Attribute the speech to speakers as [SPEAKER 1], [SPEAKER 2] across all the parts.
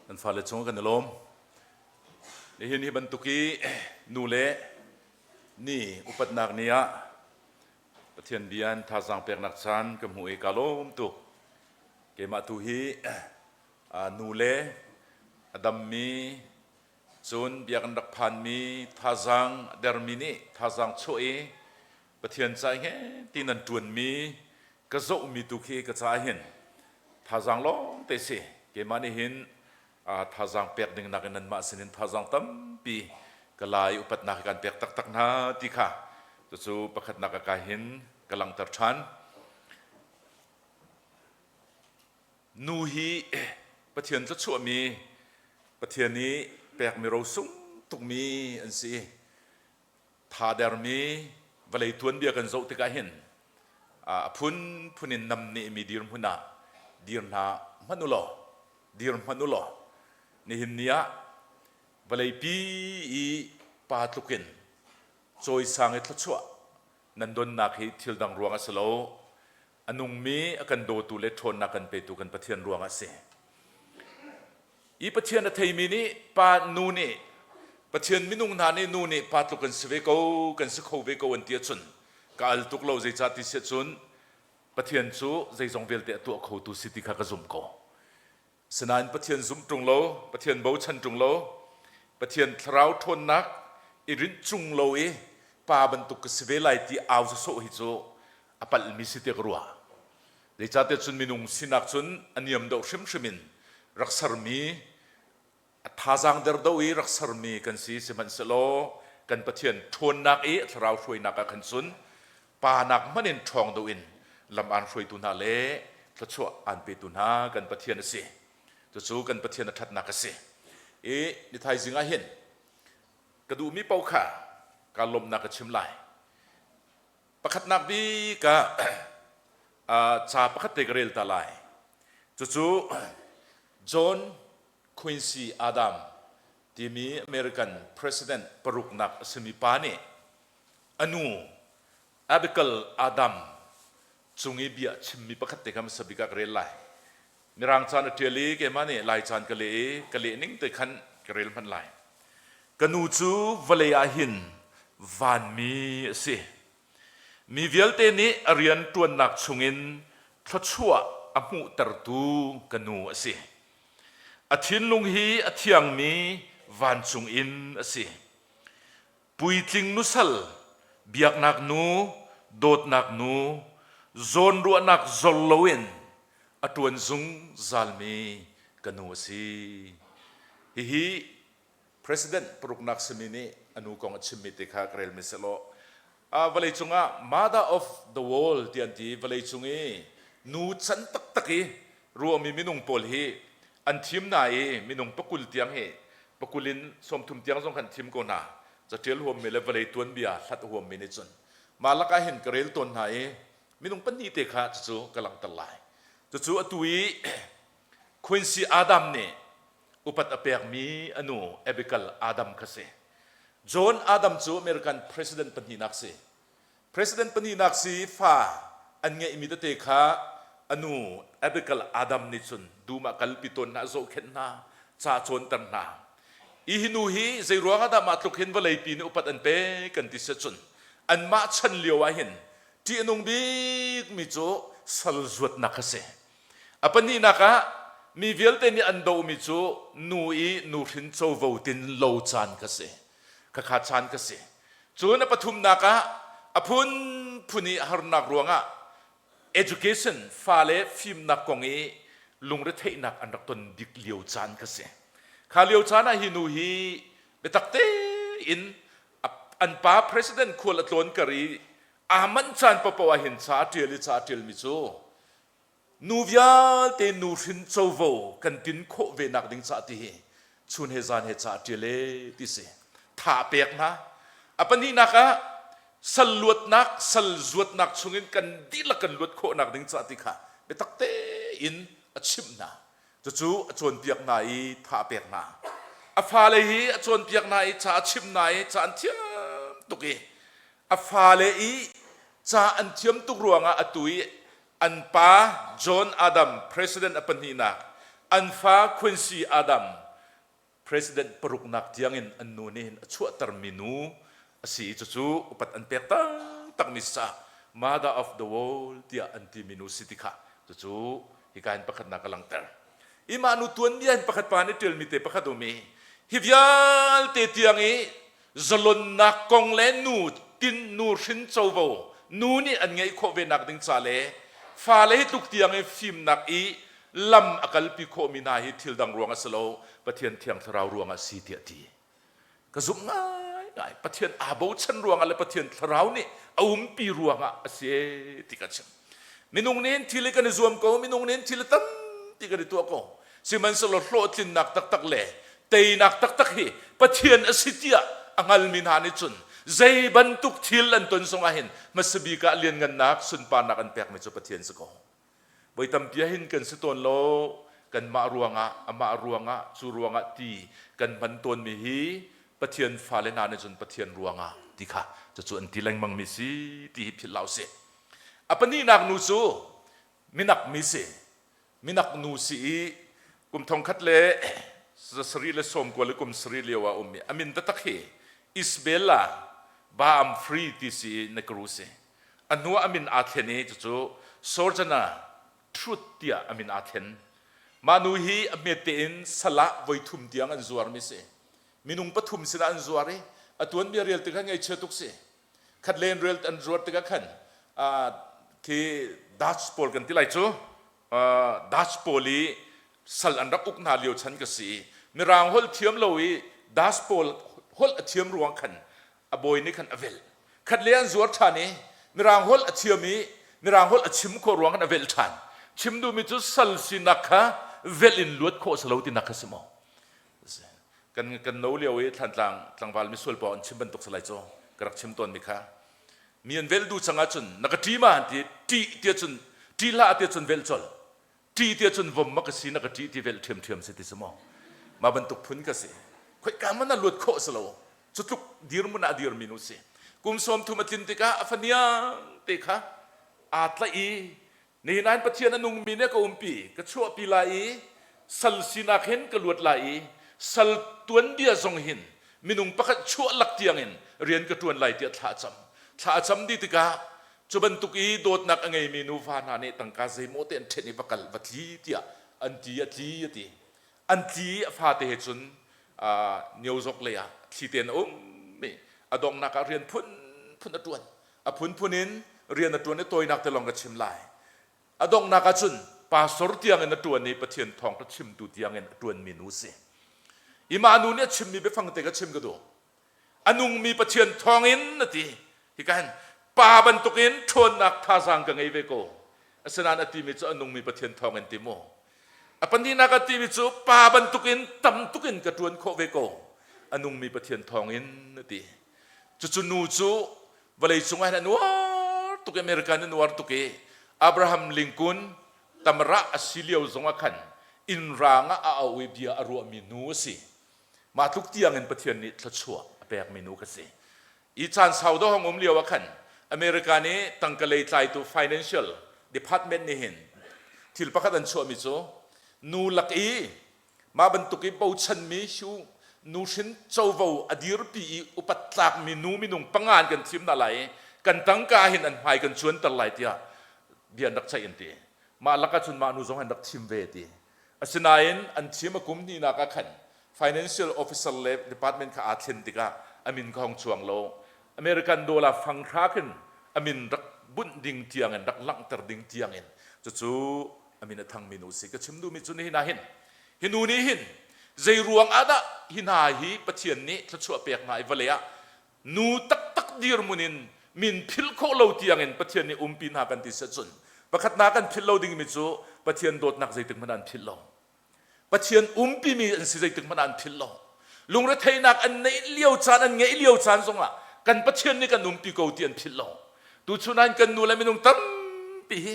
[SPEAKER 1] Nan fale cung kan i lawm. Nihin hi bantuk i nu le ni upatnak ni ah Pathian bia in thazaang peknak caan ka hmuh i ka lawm tuk. Keimah tu hi nu le a dammi cun bia kan rak phanmi thazaang a dermi nih thazaang chuah i Pathian ca i ti nan ṭuanmi ka zohmi tu khi ka caah hin thazaang lawng te si. Keimah nih hin thazaang pek ding nakin nanmah sinin thazaang tampi ka lai upatnak hi kan pek taktak hna ti kha cucu pakhatnak ah ka hin ka langhter ṭhan. Nu hi Pathian thluachuahmi Pathian nih pekmi rosung tukmi an si. Thadermi vawlei tuanbia kan zoh tikah hin a phunphun in namnehmi dirhmun ah dir hna hmanh u law dir hmanh u law nihin ni ah vawleipi i pa tluk in cawisang i thluachuah nan donnak hi thil dang ruang a si lo. A nungmi a kan dawtu le ṭhawnnak kan petu kan Pathian ruang ah a si. I Pathian a theimi nih pa nu nih Pathian minung hna nih nu nih pa tluk kan si ve ko kan si kho ve ko an ti ahcun ka al tuk lo zeicah ti si ahcun Pathian cu zeizong vialte a tuah khotu si ti kha ka zumh ko. Sinain Pathian zumh ṭung lo, Pathian bochan ṭung lo, Pathian thlarau ṭhawnnak i rinh ṭung lo i pa bantuk ka si ve lai ti au sawsawh hi cu a palhmi si tiah ka ruah. Zeicahtiah cun minung sinak cun a niam deuh hrimhrim in rak sermi a thazaang der do i rak sermi kan si sihmanhsehlaw kan Pathian ṭhawnnak i a thlarau hruainak ah khan cun pa nak hmanh in ṭhawng deuh in lam aan hruaitu hna le thluachuah aan petu hna kan Pathian a si. Cucu kan Pathian a ṭhatnak a si. I ni thaizing ah hin ka duhmi paoh kha kaa lawmhnak ka chim lai. Pakhatnak bik ah ca pakhat te ka rel ta lai. Cucu John Quincy Adam timi American President paruknak a simi pa nih a nu Abigail Adam cung i bia chimmi pakhat te kha hmasa bik ah ka rel lai. Mirang caan a ṭial i keimah nih Lai caan ka leh i ka leh ning te khan ka rel hmanh lai. Ka nu cu vawlei ah hin vanmi a si. Mi vialte nih a rian ṭuannak chungin thluachuah a hmuhtertu ka nu a si. A thinlung hi a thiangmi vancung in a si. Puitling nusal, biaknak nu, dawtnak nu, zawnruahnak zor loin a ṭuan zungzalmi ka nu a si. Hihi President paruknak simi nih a nu kong a chimmi te kha ka relmi sehlaw vawleicung ah mother of the world ti an ti vawleicung i nu can taktak i ruahmi minung pawl hi an thim hna i minung pakul tiang hi pakul in 30 tiang zong khan thim ko hna catial huammi le vawlei tuanbia hlat huammi nih cun mah lakah hin ka rel tawn hna i minung pahnih te kha cucu ka langhter lai cucu atu i Quincy Adam nih upat a pekmi a nu Abigail Adam kha si. John Adam cu American president pahnihnak si. President pahnihnak si fa an ngeihmi tete kha a nu Abigail Adam nih cun dum ah kalpi tawn hna, zohkhenh hna, ca cawnter hna. I hi nu hi zei ruang ah dah mah tluk hin vawleipi nih upat an pek kan ti si cun anmah chan lio ah hin ṭih a nung bikmi cu sal zuatnak kha si. A pahnihnak ah mi vialte nih an dohmi cu nu i nuhrin covo tin lo caan kha si. Khakha caan kha si. Cun a pathumnak ah a phunphun i harnak ruangah education fale fimnak kong i lungretheihnak an rak ton bik lio caan kha si. Kha lio caan ah hi nu hi biatak tein an pa president khual a tlawn kar i aa manh caan paohpaoh ah hin ca a ṭial i ca a ṭialmi cu Nu vialte nuhrin covo kan tin khawh ve nak ding cah ti hi chun he zan he ca ṭial e ti si. Tha pek hna. A pahnihnak ah sal luatnak, sal zuatnak chungin kan dihlak kan luat khawh nak ding cah ti kha biatak tein a chimh hna. Cucu a cawnpiak hna i tha pek hna. A fale hi a cawnpiak hna i ca a chimh hna i ca an thiam tuk i a fale i ca an thiam tuk ruangah atu i an pa John Adam president a pahnihnak. An fa Quincy Adam president paruknak tiangin an nu nih hin a chuahtermi nu a si i cucu upat an pek taktakmi si caah mother of the world tiah an timi nu si ti kha cucu hika hin pakhatnak a langhter. I mah nu tuanbia hin pakhat pa nih ṭialmi te pakhat um i hi vialte tiang i zalonnak kong le nu tin nu hrin covo nu nih an ngeih khawh ve nak ding ca le fale hi tluk tiang i fimnak i lam a kalpi khawhmi hna hi thil dang ruang a si lo Pathian Thiang Thlarau ruang ah si tiah ti ka zumh ngaingai. Pathian aa bochan ruangah le Pathian Thlarau nih a umpi ruangah a si ti ka chim. Minung nih thil i kan i zuam ko, minung nih thil tampi kan i tuah ko, sihmanhsehlaw hlawhtlinnak taktak le teinak taktak hi Pathian a si tiah a hngalmi hna nih cun zei bantuk thil an ton zongah hin hmasabik ah lianngannak sunparnak an pekmi cu Pathian si ko. Voi tampi ah hin kan si tawn lo, kanmah ruangah, amah ruangah, cu ruangah ti kan hman tawnmi hi Pathian fale hna nih cun Pathian ruangah ti kha cucu an ti lengmangmi si ti hi philh hlah usih. A pahnihnak nu cu minak mi si. Minak nu si i kum thongkhat le sarih le sawmkua le kum sarih lio ah ummi a min taktak hi Isabella Baam Free ti si i Negro si. A hnu ah a min aa thlen i cucu Sorjana Truth tiah a min aa thlen. Mah nu hi a hmet tein sal ah voithum tiang an zuarmi si. Minung pathum sinah an zuar i a tuanbia rel tikah ngaihchia tuk si. Khat len rel an zuar tikah khan khi Dutch pawl kan ti lai cu Dutch pawl i sal an rak uk hna lio chan ka si i Mirang holh thiam lo i Dutch pawl holh a thiam ruang khan a bawi nih khan a velh. Khat le an zuar ṭhan i Mirang holh a thiam i Mirang holh a chim khawh ruang khan a velh ṭhan. Chim duhmi cu sal sinak kha velh in luat khawh si lo tinak kha si maw? Kan kan no lio i Thlantlang tlangval misual paoh an chim bantuk si lai cu ka rak chim tawnmi kha. Mi an velh duh cang ahcun na ka ṭi ma an ti, ṭih ti ahcun ṭih hlah ti ahcun velh colh. Ṭih ti ahcun vom ma ka si na ka ṭih ti velh ṭhiamṭhiam si ti si maw? Mah bantuk phun ka si. Khoika man a luat khawh si lo. Cu tluk dirhmun ah a dirmi nu si. Kum 30 a tlin tikah a faniang te kha aa tlaih i nihin ah Pathian a nungmi nih a ka umpi, ka chuahpi lai i sal sinak hin ka luat lai i sal tuanbia zong hin minung pakhat chuah lak tiangin rian ka ṭuan lai tiah thla a cam. Thla a cam dih tikah cu bantuk i dawtnak a ngeimi nuva hna nih tangka zeimaw te an ṭhen i va kal va tli tiah an ti a tli a ti. An tli i a fate he cun Niozok lei ah thli tein a um i a donghnak ah rian phunphun a ṭuan. A phunphun in rian a ṭuan i tawinak te lawng ka chim lai. A donghnak ah cun pastor tiangin a ṭuan i Pathian thawngṭha chimtu tiangin a ṭuanmi nu a si. I mah nu nih a chimmi biafang te ka chim ka duh. A nungmi Pathian thawngin a ti. Hika hin pa bantukin ṭhawnnak thazaang ka ngei ve ko. Asinain a timi cu a nungmi Pathian thawngin ti mu. A pahnihnak a timi cu pa bantukin tam tukin ka ṭuan khawh ve ko. A nungmi Pathian thawngin a ti. Cucu nu cu vawlei cung ah hin an uar tuk i America in an uar tuk i Abraham Lincoln tamrah a si lio zong ah khan inn raang ah a auh i bia a ruahmi nu a si. Mah tluk tiang in Pathian nih thluachuah a pekmi nu ka si. I caan sau dawh hong um lio ah khan America nih tangka lei tlaitu financial department nih hin thil pakhat an chuahmi cu nu lak i mah bantuk i bochanmi nuhrin covo a dirpi i upat tlakmi nu minung panga an kan thim hna lai i kan tangka hin an hmai kan cuanter lai tiah bia an rak ceih an ti. Mah lakah cun mah nu zong an rak thim ve ti. Asinain an thim a kum hnihnak ah khan financial officer le department kha aa thlen tikah a min kha hong chuang lo. American dollar fang hra khin a min rak bunh ding tiang in rak langhter ding tiang in cucu a min a thangmi nu si. Ka chim duhmi cu nihin ah hin hi nu nih hin zei ruang ah dah hi hna hi Pathian nih thluachuah pek hna i vawlei ah nu taktak dirhmun in min philh khawh lo tiang in Pathian nih umpi hna kan ti si cun pakhatnak kan philh lo dingmi cu Pathian dawtnak zeitik hmanh an philh lo. Pathian umpimi an si zeitik hmanh ah an philh lo. Lungretheihnak an neih lio caan an ngeih lio caan zongah kan Pathian nih kan umpi ko ti an philh lo. Tuchun ah kan nu le minung tampi hi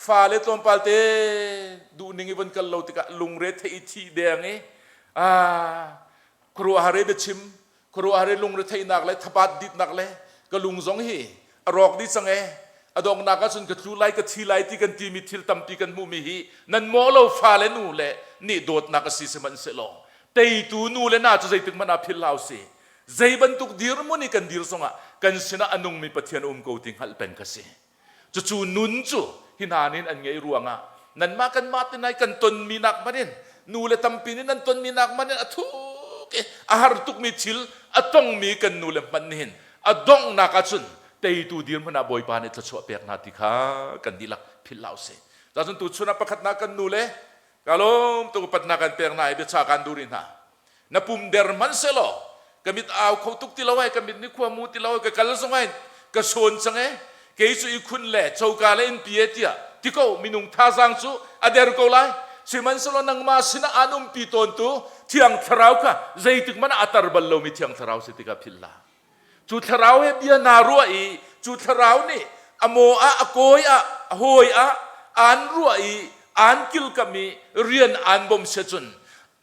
[SPEAKER 1] fale tlawmpal te duhning i von kal lo tikah lungre theih i thih deng i ah khuaruahhar i biachim khuaruahhar i lungretheihnak le thabat ditnak le ka lung zong hi a rawk dih cang e a donghnak ah cun ka tlu lai ka thi lai ti kan timi thil tampi kan hmuhmi hi nan mawh lo fale nu le. nih dawtnak a si sihmanhsehlaw teitu nu le na cu zeitik hmanh ah philh hlah usih. Zei bantuk dirhmun i kan dir zongah kan sinah a nungmi Pathian um ko ti hngalh peng ka si. Cucu nun cu hi hna nih an ngeih ruangah nanmah kanmah te nai kan tonmi nak hmanh in nu le tampi nih nan tonmi nak hmanh in a thuk i a har tukmi thil a tongmi kan nu le hmanh nih hin a donghnak ahcun teitu dirhmun ah Bawipa nih thluachuah pek hna ti kha kan dihlak philh hlah usih. Cun tuchun ah pakhatnak kan nu le ka lawm tuk upatnak kan pek hna i biacha kan duh rih hna. Na pum der hmanhsehlaw ka mit au kho tuk ti lo ai ka mit nih khua mu ti lo ai ka kal zong ai ka sawn cang e kei cu i khun le coka le innpi e tiah ti ko minung thazaang cu a der ko lai sihmanhsehlaw nangmah sinah aan umpi tawntu thiang thlarau kha zeitik hmanh ah a tar bal lomi thiang thlarau si tikah philh hlah Cu thlarau he bia naa ruah i cu thlarau nih a maw ah a kawi ah a hawi ah aan ruah i aan kilkamh i rian aan bawmh sia cun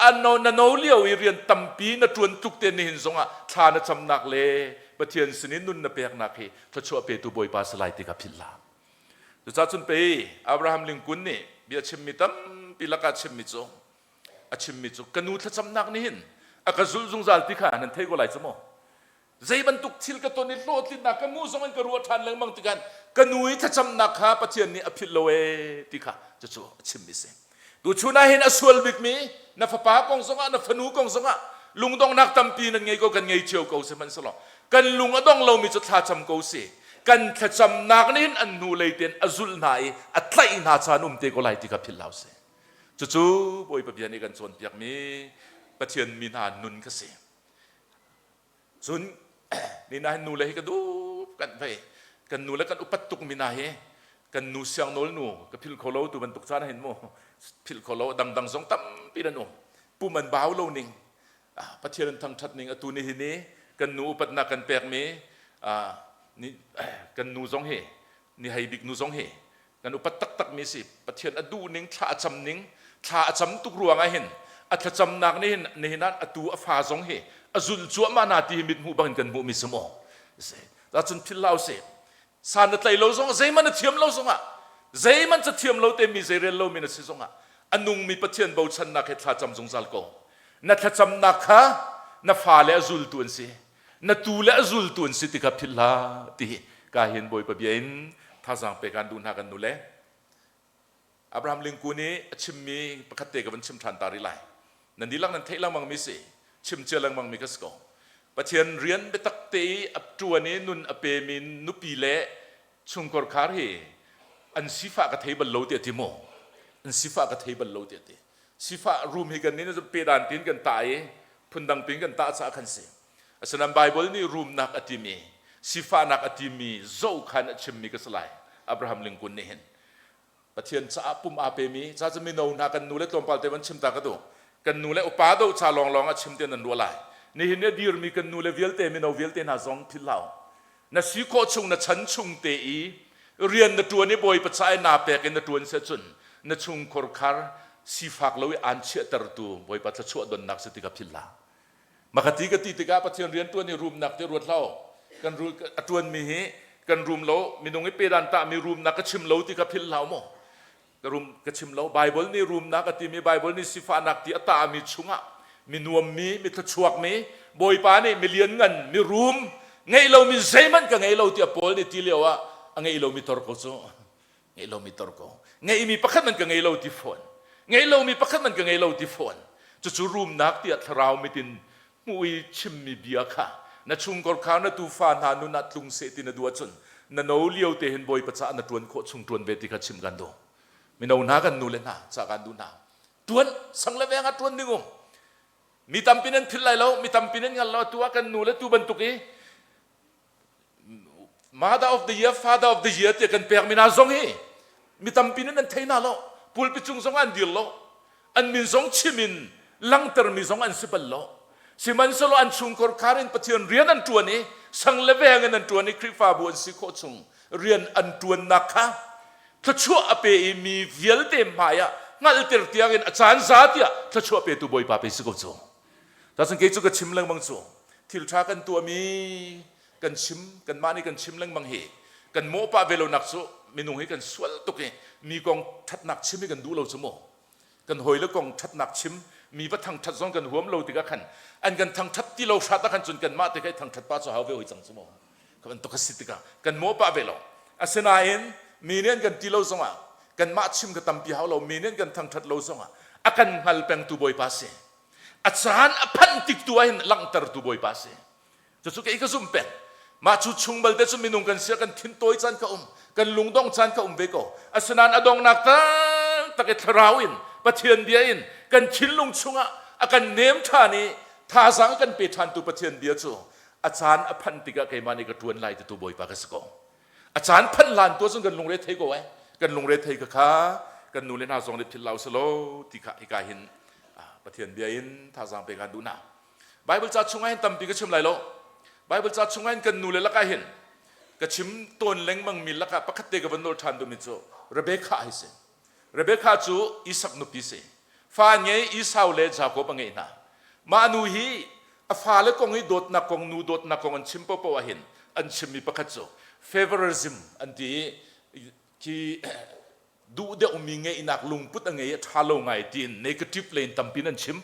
[SPEAKER 1] ano na no lio i rian tampi na ṭuan tluk te nihin zongah thla na camnak le Pathian sinin nun na peknak hi thluachuah petu Bawipa si lai ti kha philh hlah. Cucaah cun pei Abraham Lincoln nih bia chimmi tampi lakah chimmi cu a chimmi cu ka nu thlacamnak nih hin a ka zulh zungzal ti kha nan thei ko lai cu maw zei bantuk thil ka ton i hlawhtlinnak ka mu zong in ka ruah ṭhan lengmang tikhan ka nu i thlacamnak kha Pathian nih a philh lo ee ti kha cucu a chimmi si tuchun ah hin a sual bikmi na fapa kong zongah na fanu kong zongah lungdonghnak tampi nan ngei ko kan ngei cio ko sihmanhsehlaw kan lung a dong lomi cu thlacam ko si kan thlacamnak nih hin an hnu lei tein a zulh hna i a tlaih hna caan um te ko lai ti kha philh hlah usih Cucu Bawipa bia nih kan cawnpiakmi Pathian mi hna nun kha si. Cun ni na hin nu le hi ka duh kan vei kan nu le kan upat tuk mi hna hi kan nu siangnawl nu ka philh kho lo tu bantuk caan hin mu philh kho lo dangdang zong tampi nan um pum an bau lo ning Pathian an thangthat ning atu ni hi ni kan nu upatnak kan pekmi kan nu zong hi ni hei bik nu zong hi kan upat taktakmi si Pathian a duh ning thla a cam ning thla a cam tuk ruang ah hin a thlacamnak nih hin nihin ah atu a fa zong hi a zulh cuahmah na ti hi mit hmuh bangin kan hmuhmi si maw si cun philh hlah usih san na tlai lo zong zeihmanh na thiam lo zongah zeihmanh ca thiam lo te mi zeirel lo mi na si zongah a nungmi Pathian bochannak he thla cam zungzal ko na thlacamnak kha na fale a zultu an si na tu le a zultu an si ti kha philh hlah ti hi ka hin Bawipa bia in thazaang pe kan duh hna kan nu le Abraham Lincoln i a chimmi pakhat te ka van chim ṭhan ta rih lai nan dihlak nan theih lengmang mi si chim cia lengmang mi ka si ko Pathian rian biatak te i a ṭuan i nun a pemi nupi le chungkhar khar hi an sifah ka thei bal lo ti a ti maw an sifah ka thei bal lo ti a ti sifah room hi kan nin pe dan tin kan tah i phundang pin kan tah caah khan si asinain Bible nih rumnak a timi sifahnak a timi zoh khan a chimmi ka si lai Abraham Lincoln nih hin Pathian caah pum aa pemi ca cu mino hna kan nu le tlawmpal te van chim ta ka duh kan nu le upa do ca lawnglawng a chim te nan ruah lai nihin ni dirmi kan nu le vialte mino vialte hna zong philh hlah na si khawh chung na chan chung te i rian na ṭuan i bawipa ca i naa pek in na ṭuan si ahcun na chungkhar khar sifak lo i aan chiahtertu bawipa thluachuah donnak si ti kha philh hlah makati ka ti tikah pathian rian ṭuan i rumnak ti ruat hlah kan a ṭuanmi hi kan rum lo minung i pedan tahmi rumnak ka chim lo ti kha philh hlah maw ka rum ka chim lo Bible nih rumnak a timi Bible nih sifahnak ti a tahmi chungah mi nuammi mi thluachuakmi Bawipa nih mi lianngan mi rum ngeih lomi zeihmanh ka ngei lo tiah Paul nih ti lio ah a ngeih lomi tor ko cu ngeih lomi tor ko ngeihmi pakhat man ka ngei lo ti fawn ngeih lomi pakhat man ka ngei lo ti fawn cucu rumnak tiah thlarau mit in hmuh i chimmi bia kha na chungkor kha na tufa hna nun ah tlung seh ti na duh ahcun na no lio te hin Bawipa caah na ṭuan khawh chung ṭuan ve ti kha chim kan duh. Mino hna kan nu le hna ca kan duh hna. Ṭuan sang le veng ah ṭuan ding um. Mi tampi nan philh lai lo, mi tampi nan ngal lo atu ah kan nu le tu bantuk i Mother of the year, Father of the year tiah kan pekmi hna zong hi mi tampi nih nan thei hna lo. Pulpit cung zong an dir lo. An min zong chim in langtermi zong an si bal lo. Sihmanhsehlaw an chungkhar khar in Pathian rian an ṭuan i sang le veng in an ṭuan i Khrihfabu an si khawh chung rian an ṭuannak kha thluachuah a pe i mi vialte hmai ah hngalhter tiang in a caan za tiah thluachuah petu Bawipa pe si ko cu. Cun kei cu ka chim lengmang cu thil ṭha kan tuahmi kan chim kanmah nih kan chim lengmang hi kan mawhpah ve lonak cu minung hi kan sual tuk i mi kong ṭhatnak chim hi kan duh lo cu mu. Kan hawile kong ṭhatnak chim, mi va thangṭhat zong kan huam lo tikah khan an kan thangṭhat ti lo hrat ah khan cun kanmah te kha i thangṭhat pah cu hau ve hoi cang cu mu. Kha bantuk a si tikah kan mawh pah ve lo. Asinain mi nih an kan ti lo zongah kanmah chim kha tampi hau lo, mi nih an kan thangṭhat lo zongah a kan hngal pengtu Bawipa si. A caan a phanh tik tu ah hin langhtertu Bawipa si. Cucu kei ka zumh peng. Mah cu chung balte cu minung kan si kan thintawi caan ka um, kan lungdong caan ka um ve ko. Asinain a donghnak taktak i thlarau in Pathian bia in kan thinlung chungah a kan nem ṭhan i thazaang a kan pe ṭhantu Pathian bia cu a caan a phanh tikah keimah nih ka ṭuan lai titu Bawipa ka si ko. A caan phanh hlan tu cun kan lungre thei ko ai. Kan lungre thei ka kha kan nu le hna zong nih philh lau selaw ti kha hika hin Pathian bia in thazaang pe kan duh hna. Bible ca chungah hin tampi ka chim lai lo. Bible ca chungah hin kan nu le lakah hin ka chim tawn lengmang mi lakah pakhat te ka van nawl ṭhan duhmi cu Rebekah hi si. Rebekah cu Isak nupi si. Fa ngei Esau le Jakob a ngeih hna. Mah nu hi a fale kong i dawtnak kong nu dawtnak kong an chim paohpaoh ah hin an chimmi pakhat cu favorism an ti i khi duh deuhmi ngeihnak lungput a ngei a ṭha lo ngai tiin negative lei in tampi an chim.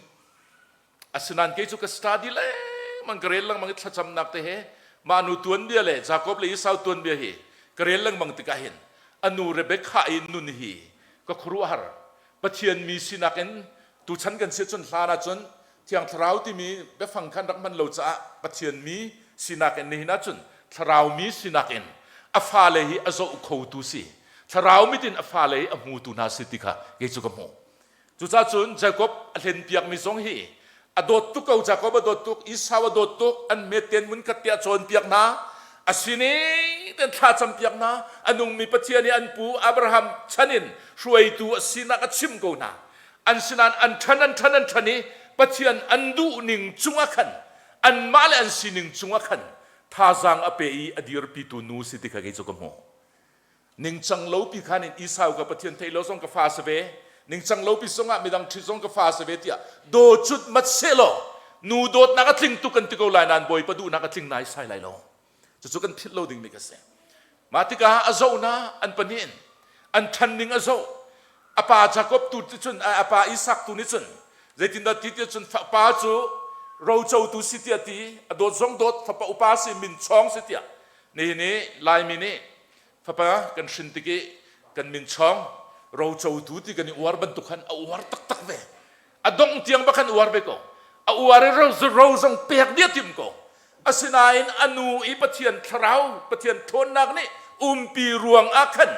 [SPEAKER 1] Asinain kei cu ka study lengmang ka rel lengmang i thlacamnak te he mah nu tuanbia le Jakob le Esau tuanbia hi ka rel lengmang tikah hin a nu Rebekah i nun hi ka khuaruahhar. Pathian mi sinak in tuchan kan si cun hlan ahcun Thiang Thlarau timi biafang khan rak hman lo caah Pathian mi sinak in nihin ahcun thlarau mi sinak in a fale hi a zoh khotu si thlarau mit in a fale hi a hmutu hna si ti kha kei cu ka hmuh. Cucaah cun Jakob a hlenpiakmi zong hi a dawt tuk ko Jakob a dawt tuk Esau a dawt tuk an hmetten mun khat tiah cawnpiak hna a sining ten thla campiak hna a nungmi Pathian i an pu Abraham chan in hruaitu a sinak a chim ko hna an sinain an ṭhan an ṭhan an ṭhan i Pathian an duhning cungah khan anmah le an sining cungah khan thazaang a pe i a dirpitu nu si ti kha kei cu ka hmuh Ningcang lopi khan in Esau ka Pathian theih lo zong ka fa si ve, ningcang lopi zongah midang ṭhit zong ka fa si ve tiah daw cut mat sehlaw nu dawtnak a tling tuk kan ti ko lai nain Bawipa duhnak a tling naisai lai lo. Cucu kan philh lo dingmi ka si. Mah tikah a zoh na an pahnih in an ṭhan ning a zoh. A pa Jakob tu cun a pa Isak tu nih cun zeitindah ti tiah cun pa cu rocotu si tiah ti a dawt zong dawt fapa upa si min chawng si tiah nihin i Laimi nih Fapa kan hrin tik i kan min chawng rocotu ti kan i uar bantuk khan a uar taktak ve. A dongh tiang bak khan uar ve ko. A uar i ro, ro zong pek dih a timh ko. Asinain a nu i Pathian thlarau, Pathian ṭhawnnak nih umpi ruang ah khan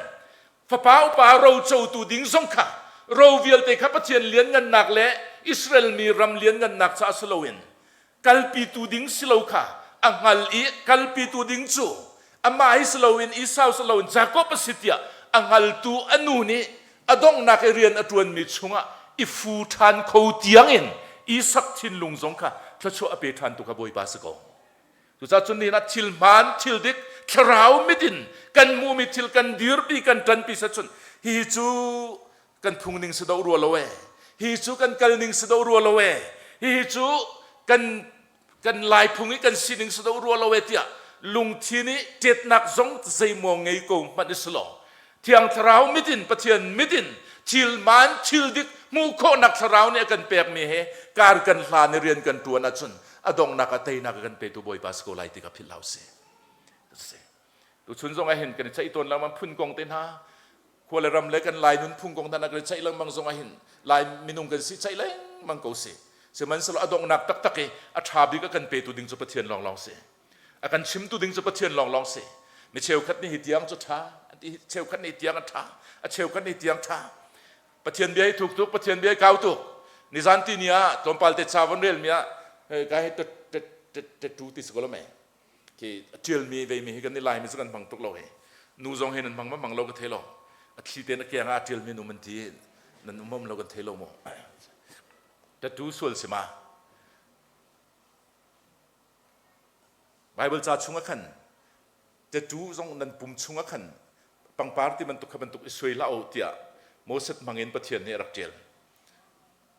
[SPEAKER 1] fapa upa rocotu ding zong kha ro vialte kha Pathian lianngannak le Israel mi ram lianngannak caah si loin kalpitu ding si lo kha a hngal i kalpitu ding cu amah hi si loin Esau si loin Jakob a si tiah a hngaltu a nu nih a donghnak i rian a ṭuanmi chungah i fu ṭhan kho tiangin Isak thinlung zong kha thluachuah a pe ṭhantu kha Bawipa si ko. Cucaah cun nihin ah thil hmaan, thil dik, thlarau mit in kan hmuhmi thil kan dirpi, kan ṭanpi sa cun hihi cu kan phung ning si do rua lo ee hi cu kan kal ning si do rua lo ee hihi cu kan kan lai phung i kan sining si do rua lo ee tiah lungthin i ṭetnak zong zeimaw ngei ko hmanh i si law Thiang Thlarau mit in Pathian mit in thil man thil dik hmuh khawhnak thlarau nih a kan pekmi he kar kan hlan i rian kan ṭuan ahcun a donghnak ah teinak a kan petu Bawipa si ko lai ti kha philh hau si. Tuchun zong ah hin kan i ceih tawn lengmang phun kong te hna khua le ram le kan Lai nunphung kong hna kan i ceih lengmang zong ah hin Lai minung kan si ceih lengmang ko si. Sihmanhsehlaw a donghnak taktak i a ṭha bik a kan petu ding cu Pathian lawnglawng si. A kan chimtu ding cu Pathian lawnglawng si. Mi cheukhat nih hi tiang cu ṭha, an ti cheukhat nih tiang a ṭha, a cheukhat nih tiang ṭha. Pathian bia hi thuk tuk, Pathian bia hi kau tuk. Nizan ti ni ah tlawmpal te ca von relmi ah ka hi tattoo ti si ko lo mei. Khi a ṭialmi veimi hi kan i Laimi cu kan hmang tuk lo hi. Nu zong hi nan hmang ma hmang lo ka thei lo. A thli tein a keng ah a ṭialmi an um an ti. Nan um um lo kan thei lo mu. Tattoo sual si ma? Bible ca chungah khan tattoo zong nan pum chungah khan pangpar ti bantuk kha bantuk i suai hlah u tiah Moses hmangin Pathian nih a rak ṭial.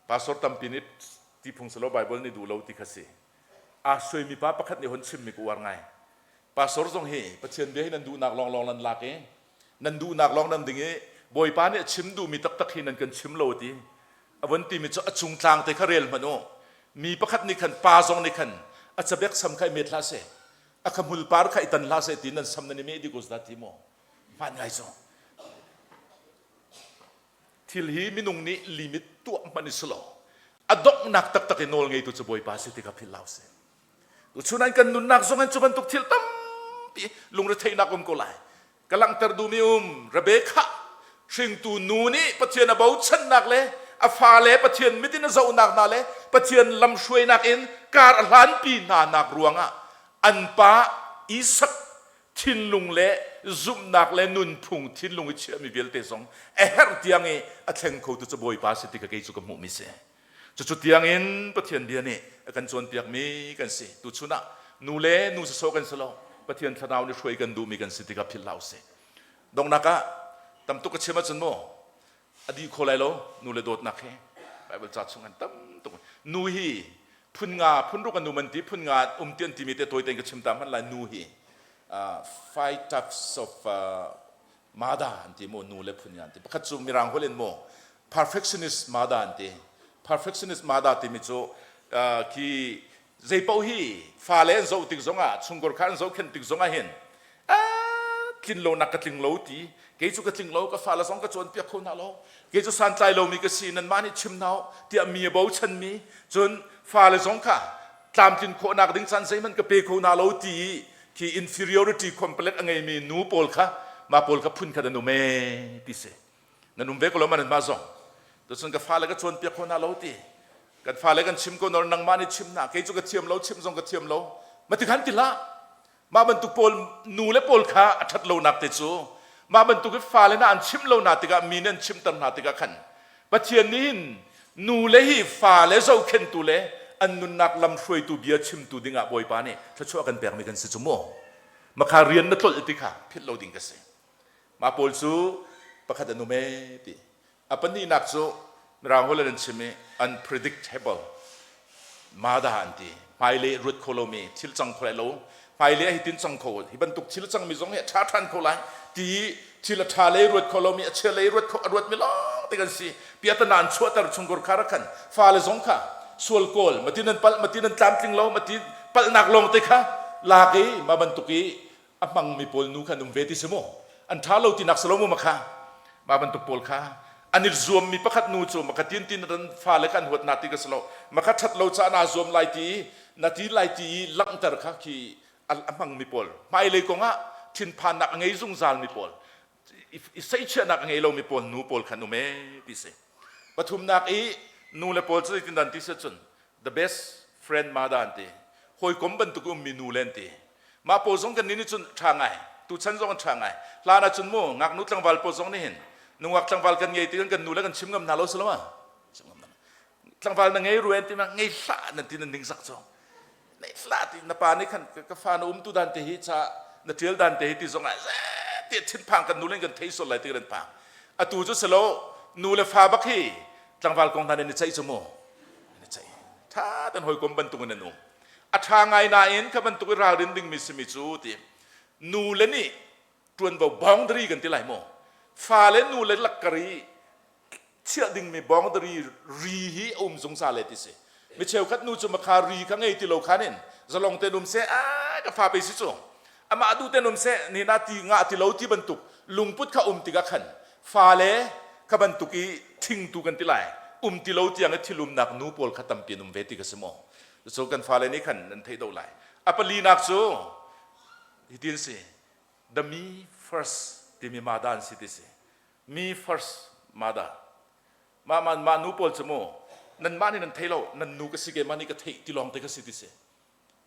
[SPEAKER 1] Pastor tampi nih ti phung selaw Bible nih duh lo ti kha si. Aa suaimi pa pakhat nih hon chimmi ka uar ngai. Pastor zong hi Pathian bia hi nan duhnak lawnglawng nan lak i nan duhnak lawng nan ding i Bawipa nih a chim duhmi taktak hi nan kan chim lo ti. A von timi cu a cung tlang te kha rel hmanh u. Mi pakhat nih khan pa zong nih khan a cabek sam kha i met hlah seh, a kha hmul par kha i tan hlah seh ti nan sam nan i meh dih ko dah ti maw? Hmaan ngai cu. Thil hi minung nih limit tuah hmanh i si lo. A donghnak taktak i nawl ngeitu cu Bawipa si ti kha philh hlah usih. Tuchun an kan nunnak zong in cu bantuk thil tampi lungretheihnak um ko lai. Ka langhter duhmi um Rebekah hringtu nu nih Pathian a bochannak le a fale Pathian mit in a zohnak hna le Pathian lamhruainak in kar a hlanpi hna nak ruangah an pa Isak thinlung le zumhnak le nunphung thinlung i chiahmi vialte zong a herh tiang i a thleng khotu cu Bawipa si ti kha kei cu ka hmuhmi si. Cucu tiangin Pathian bia nih a kan cawnpiakmi kan si. Tuchun ah nu le nu sawsawh kan si lo. Pathian thlarau nih hruai kan duhmi kan si tikah philh hlah usih. Donghnak ah tam tuk ka chim ahcun mu a dih kho lai lo nu le dawtnak hi Bible ca chung an tam tuk. Nu hi phun nga phun ruk an um an ti phun nga um ti an timi te tawi tein ka chim ta hmanh lai nu hi five types of mada an ti mu nu le phun nga an ti pakhat cu mirang holh in mu perfectionist mada an ti perfectionist mada timi cu khi zeipaoh hi fale an zoh tik zongah chungkhar kha an zohkhenh tik zongah hin tlin lonak ka tling lo ti kei cu ka tling lo ka fale zong ka cawnpiak kho hna lo kei cu santlai lomi ka si nanmah nih chim hna tiah mi a bochan mi cun fale zong kha tlamtlin khawhnak ding caan zeihmanh ka pe kho hna lo ti khi inferiority complex a ngeimi nu pawl kha mah pawl kha phun khat an um ee ti si nan um ve ko lo ma nan mah zong tucun ka fale ka cawnpiak kho hna lo ti kan fale kan chim ko nor nangmah nih chim na kei cu ka thiam lo chim zong ka thiam lo ma ti khan ti hlah mah bantuk pawl nu le pawl kha a ṭhat lonak te cu mah bantuk i fale na an chim lo na tikah mi nih an chimter hna tikah khan Pathian nih hin nu le hi fale zohkhenhtu le an nunnak lam hruaitu bia chimtu dingah Bawipa nih thluachuah kan pekmi kan si cu mu makha rian na tlolh ti kha philh lo ding ka si Mah pawl cu pakhat an um ee ti. A pahnihnak cu Mirang holh in an chim i unpredictable mada an ti. Hmailei ruat kho lomi thil cang kho lai lo. Hmailei ah hitin cang kho hi bantuk thil cangmi zong hi a ṭha ṭhan kho lai ti thil a ṭha lei ruat kho lomi a chia lei ruat kho a ruatmi lawng te kan si. Piatana an chuahter chungkur kha rak khan fale zong kha sual kawl matin an palh matin an tlamtling lo matin palhnak lawng te kha lak i mah bantuk i a hmangmi pawl nu kha an um ve ti si mu an ṭha lo tinak si lo mu makha mah bantuk pawl kha an i zuammi pakhat nu cu maka tin tin ran fale kha an huat na ti ka si lo maka ṭhat lo caah naa zuam lai ti na ti lai ti i langhter kha khi a hmangmi pawl hmailei kong ah thinphannak a ngei zungzalmi pawl i seichiahnak a ngei lomi pawl nu pawl khan um ee ti si pathumnak i nu le pawl cu zeitin dan ti si cun the best friend mada an ti hawikom bantuk ummi nu le an ti mah pawl zong kan nih cun ṭha ngai tuchan zong an ṭha ngai hlan ah cun mu ngaknu tlangval pawl zong nih hin nungak tlangval kan ngei ti kan kan nu le kan chim ngam hna lo si lo ma tlangval na ngei ruen ti ma ngei hlah nan ti nan ningzak cu nei hlah ti na pa nih khan ka fa na um tu dan te hi cha na ṭial dan te hi ti zong ah ti thinphang kan nu le kan thei sual lai ti kan phang atu cu silo nu le fa bak hi tlangval kong hna nan i ceih cu mu nan i ceih ṭha tan hawikom bantuk in an um a ṭha ngai nain kha bantuk i ralrin dingmi simi cu ti nu le nih ṭuanvo boundary kan ti lai maw fale nu le lakkar i chiah dingmi boundary ri hi a um zungzal le ti si mi cheukhat nu cu makha ri kha ngei ti lo khan in zalong te um seh a ka fa pe si cu amah duh ten um seh ni na ti nga ti lo ti bantuk lungput kha um tikah khan fale kha bantuk i thingtu kan ti lai um ti lo tiang i thilumnak nu pawl kha tampi an um ve ti ka si maw cu kan fale nih khan an theih do lai a palinak cu hitin si the me first timi ma dan si ti si me first mother mah mah mah nu pawl cu mu nan mah nih nan thei lo nan nu ka si keimah nih ka theih ti lawng te ka si ti si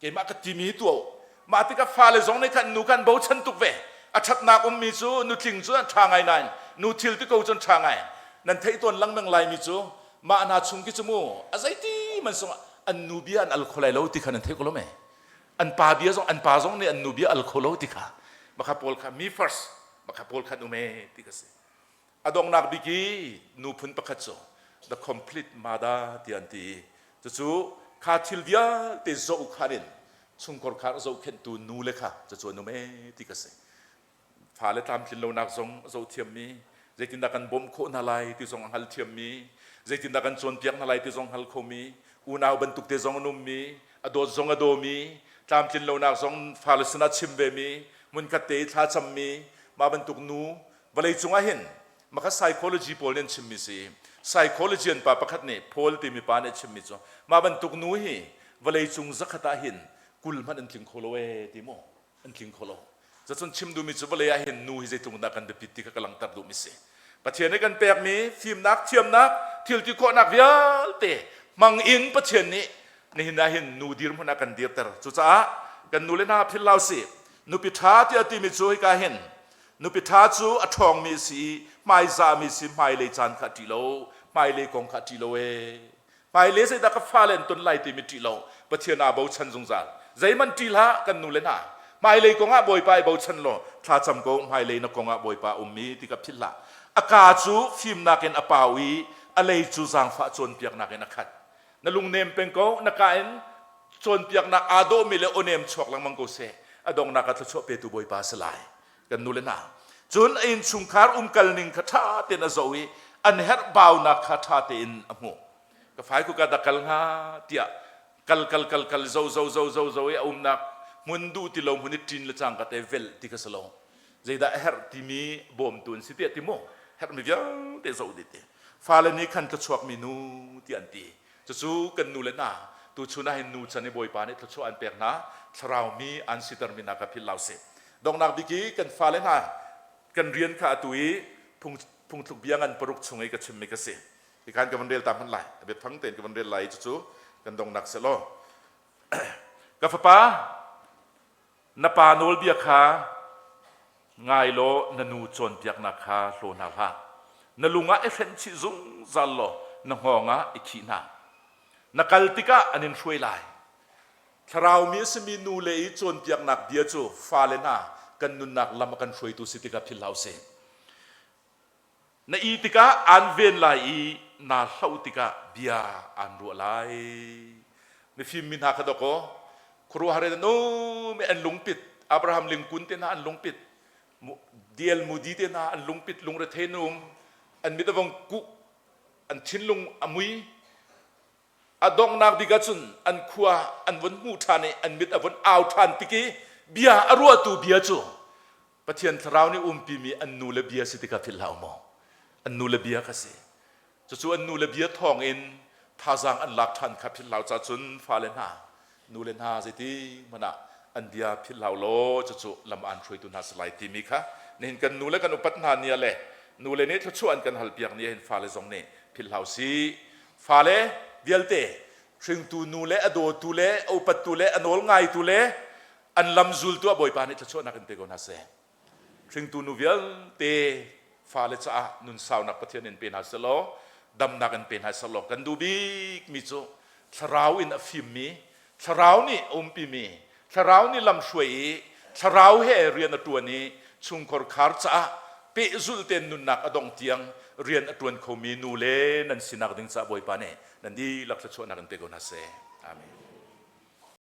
[SPEAKER 1] keimah ka timi hi tuah mah tikah fale zong nih khan nu khan bochan tuk ve a ṭhatnak ummi cu nutling cu an ṭha ngai nain nu thil ti ko cu an ṭha ngai nan theih tawn lengmang laimi cu mah hna chung ki cu mu a zeiti man sungah an nu bia an al kho lai lo ti kha nan theih ko lo me an pa bia zong an pa zong nih an nu bia al kho lo ti kha makha pawl kha me first makha pawl khan um e ti ka si A donghnak bik i nu phun pakhat cu the complete mother ti an ti. Cucu kha thil vialte zoh khan in chungkhar kha zohkhenhtu nu le kha cucu an um ee ti ka si. Fale tlamtlin lonak zong a zoh thiammi, zeitindah kan bawmh khawh hna lai ti zong a hngal thiammi, Zeitindah kan cawnpiak hna lai ti zong hngal khomi, unau bantuk te zong an ummi, a dawt zong a dawmi, tlamtlin lonak zong fale sinah chim vemi, hmunkhat te i thlacammi, mah bantuk nu vawlei cungah hin maka psychology pawl nih an chimmi si. Psychology an pa pakhat nih Paul timi pa nih a chimmi cu mah bantuk nu hi vawlei cung zakhat ah hin 20 hmanh an tling kho lo ee ti mu. An tling kho lo. Zacun chim duhmi cu vawlei ah hin nu hi zeitluk dah kan biapit ti kha ka langhter duhmi si. Pathian nih kan pekmi fimnak, thiamnak, thil ti khawhnak vialte hmang in Pathian nih nihin ah hin nu dirhmun ah kan dirter. Cucaah kan nu le hna philh hlah usih. Nupi ṭha tiah timi cu hika hin nupi ṭha cu a ṭhawngmi a si i hmaizahmi si hmailei caan kha a ṭih lo, hmailei kong kha a ṭih lo ee. Hmailei zeidah ka fale an ton lai timi ṭih lo, Pathian aa bochan zungzal. Zeihmanh ṭih hlah kan nu le hna. Hmailei kong ah Bawipa i bochan law thlacam ko hmailei na kong ah Bawipa a ummi ti ka philh hlah. A kaa cu fimnak in a pau i a lei cu zaangfah cawnpiaknak in a khat. Na lungnem peng ko, na ka in cawnpiaknak aa dawhmi le awnem chuak lengmang ko seh. A donghnak ah thluachuah petu Bawipa a si lai. Kan nu le hna. Cun a innchungkhar umkal ning kha ṭha tein a zoh i an herhbaunak kha ṭha tein a hmuh. Ka fai kuka dah kal hnga tiah kal kal kal kal zo zo zo zo zo i a umnak hmun duh ti lo hmun i ṭin le cangka te velh ti kha si lo. Zeidah a herh timi bawmtu an si tiah ti mu. Herhmi vialte zoh dih ti. Fale nih khan thluachuakmi nu tiah an ti. Cucu kan nu le hna tuchun ah hin nu chan i Bawipa nih thluachuah an pek hna thlarau mi an sitermi hna kha philh hlah usih. Donghnak bik i kan fale hna kan rian kha atu i phung phungthluk bia ngan paruk chung i ka chimmi ka si. Hikhan ka van rel ta hmanh lai. A biafang tein ka van rel lai i cucu kan donghnak selaw. Ka fapa, na pa nawlbia kha ngai law na nu cawnpiaknak kha hlaw hna hlah. Na lung ah i hrenh chih zungzal law na hngawng ah i khih hna. Na kal tikah an in hruai lai. Thlarau mi a simi nu le i cawnpiaknak bia cu fale hna kan nunnak lam a kan hruaitu si tikah philh hlah usih. Na ih tikah aan ven lai i naa hloh tikah bia aan ruah lai. Mifim mi hna kha dawkaw khuaruahhar in an um i an lungpit. Abraham Lincoln te hna an lungpit. D.L. Moody te hna an lungpit lungrethei an um. An mit a vong kuh, an thinlung a mui. A donghnak bik ahcun an khua an vun hmuh ṭhan i an mit a vun au ṭhan tik i bia a ruahtu bia cu Pathian thlarau nih umpimi an nu le bia si tikah philh hlah u maw? An nu le bia kha si. Cucu an nu le bia thawng in thazaang an lak ṭhan kha philh hlah u cun fale hna, nu le hna zeiti hmanh ah an bia philh hlah u law cucu lam aan hruaitu hna si lai timi kha nihin kan nu le kan upat hna ni ah le nu le nih thluachuah an kan halpiak ni ah hin fale zong nih philh hlah u sih. Fale vialte hringtu nu le a dawtu le a upattu le a nawl ngaitu le an lam zultu ah Bawipa nih thluachuahnak in pe ko hna seh. Hringtu nu vialte fale caah nun saunak Pathian in pe hna selaw damnak in pe hna selaw kan duh bikmi cu thlarau in a fimmi thlarau nih a umpimi thlarau nih lamhruai i thlarau he rian a ṭuan i chungkhar khar caah pehzulh tein nunnak a dong tiang rian a ṭuan khomi nu le nan sinak ding caah Bawipa nih nan dihlak thluachuahnak in pe ko hna seh. Amen.